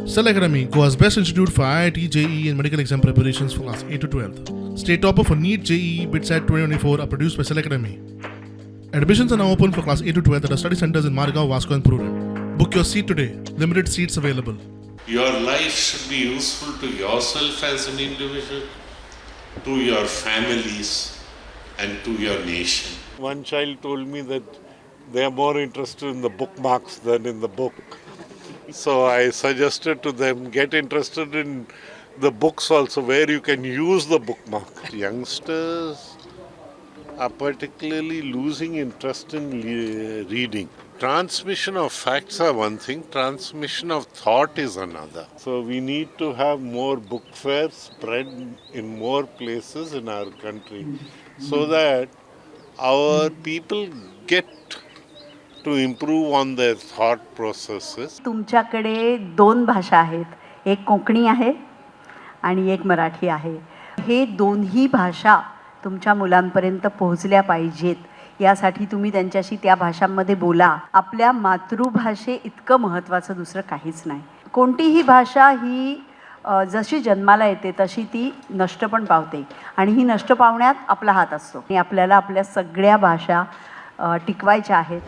Cell Academy, Goa's best institute for IIT, JEE, and medical exam preparations for class 8 to 12. State topper for NEET, JEE, BITSAT 2024 are produced by Cell Academy. Admissions are now open for class 8 to 12 at our study centers in Margao, Vasco, and Prudent. Book your seat today. Limited seats available. Your life should be useful to yourself as an individual, to your families, and to your nation. One child told me that they are more interested in the bookmarks than in the book. So I suggested to them, get interested in the books also, where you can use the bookmark. Youngsters are particularly losing interest in reading. Transmission of facts are one thing, transmission of thought is another. So we need to have more book fairs spread in more places in our country so that our people get to improve on their thought processes. तुमच्याकडे दोन भाषा आहेत, एक कोकणी आहे आणि एक मराठी आहे. हे दोन्ही भाषा तुमच्या मुलांपर्यंत पोहोचल्या पाहिजेत, यासाठी तुम्ही त्यांच्याशी त्या भाषांमध्ये बोला. आपल्या मातृभाषे इतकं महत्त्वाचं दुसरं काहीच नाही. कोणतीही भाषा ही जशी जन्माला येते तशी ती नष्ट पण पावते आणि ही नष्ट पावण्यात आपला हात असतो आणि आपल्याला आपल्या सगळ्या भाषा टिकवायच्या आहेत.